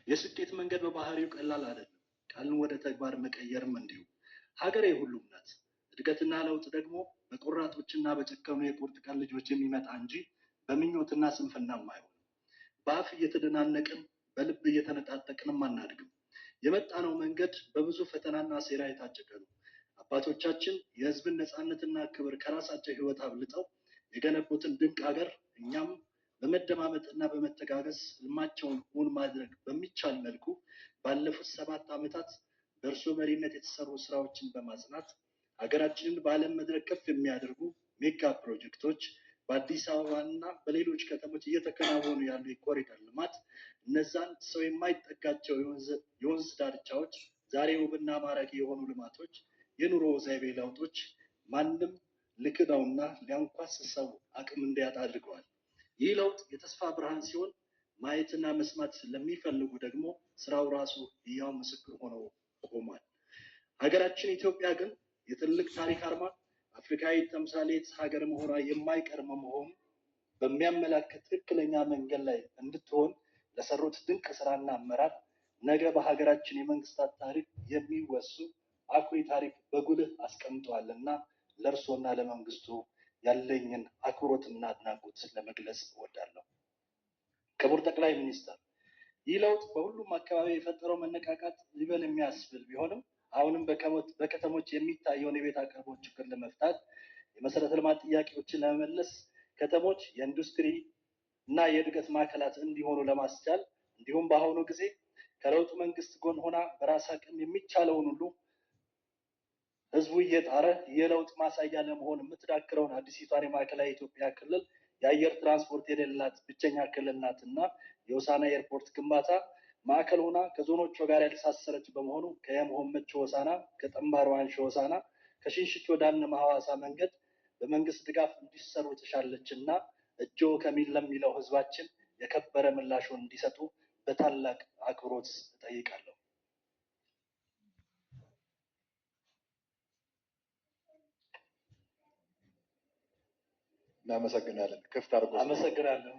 የስኬት መንገድ በባህሪው ቀላል አይደለም። ቃልን ወደ ተግባር መቀየርም እንዲሁ። ሀገር የሁሉም ናት። እድገትና ለውጥ ደግሞ በቆራጦችና በጨከኑ የቁርጥ ቀን ልጆች የሚመጣ እንጂ በምኞትና ስንፍናም አይሆንም። በአፍ እየተደናነቅን በልብ እየተነጣጠቅንም አናድግም። የመጣነው መንገድ በብዙ ፈተናና ሴራ የታጨቀ ነው። አባቶቻችን የሕዝብን ነፃነትና ክብር ከራሳቸው ሕይወት አብልጠው የገነቡትን ድንቅ ሀገር እኛም በመደማመጥና በመተጋገዝ ህልማቸውን እውን ማድረግ በሚቻል መልኩ ባለፉት 7 ዓመታት በእርሶ መሪነት የተሰሩ ስራዎችን በማጽናት ሀገራችንን በዓለም መድረክ ከፍ የሚያደርጉ ሜጋ ፕሮጀክቶች በአዲስ አበባና በሌሎች ከተሞች እየተከናወኑ ያሉ የኮሪደር ልማት፣ እነዛን ሰው የማይጠጋቸው የወንዝ ዳርቻዎች ዛሬ ውብና ማራኪ የሆኑ ልማቶች፣ የኑሮ ዘይቤ ለውጦች ማንም ልክደውና ሊያንኳስሰው አቅም እንዲያጣ አድርገዋል። ይህ ለውጥ የተስፋ ብርሃን ሲሆን ማየትና መስማት ለሚፈልጉ ደግሞ ስራው ራሱ ህያው ምስክር ሆኖ ቆሟል። ሀገራችን ኢትዮጵያ ግን የትልቅ ታሪክ አርማ፣ አፍሪካዊ ተምሳሌት ሀገር መሆኗ የማይቀር መሆኑ በሚያመላክት ትክክለኛ መንገድ ላይ እንድትሆን ለሰሩት ድንቅ ስራና አመራር ነገ በሀገራችን የመንግስታት ታሪክ የሚወሱ አኩሪ ታሪክ በጉልህ አስቀምጠዋልና ለእርሶና ለመንግስቱ ያለኝን አክብሮትና አድናቆት ለመግለጽ እወዳለሁ። ክቡር ጠቅላይ ሚኒስትር፣ ይህ ለውጥ በሁሉም አካባቢ የፈጠረው መነቃቃት ሊበል የሚያስብል ቢሆንም አሁንም በከተሞች የሚታየውን የቤት አቅርቦት ችግር ለመፍታት፣ የመሰረተ ልማት ጥያቄዎችን ለመመለስ፣ ከተሞች የኢንዱስትሪ እና የእድገት ማዕከላት እንዲሆኑ ለማስቻል፣ እንዲሁም በአሁኑ ጊዜ ከለውጡ መንግስት ጎን ሆና በራስ አቅም የሚቻለውን ሁሉ ህዝቡ እየጣረ የለውጥ ማሳያ ለመሆን የምትዳክረውን አዲሲቷን የማዕከላዊ ኢትዮጵያ ክልል የአየር ትራንስፖርት የሌላት ብቸኛ ክልል ናትና የሆሳዕና ኤርፖርት ግንባታ ማዕከል ሆና ከዞኖቿ ጋር ያልተሳሰረች በመሆኑ ከየመሆመቾ ሆሳዕና፣ ከጠምባሮ አንሾ ሆሳዕና፣ ከሽንሽቾ ዳንማ ሐዋሳ መንገድ በመንግስት ድጋፍ እንዲሰሩ ተሻለችና እጆ ከሚል ለሚለው ህዝባችን የከበረ ምላሹን እንዲሰጡ በታላቅ አክብሮት እጠይቃለሁ። እናመሰግናለን። ክፍት አድርጎ አመሰግናለሁ።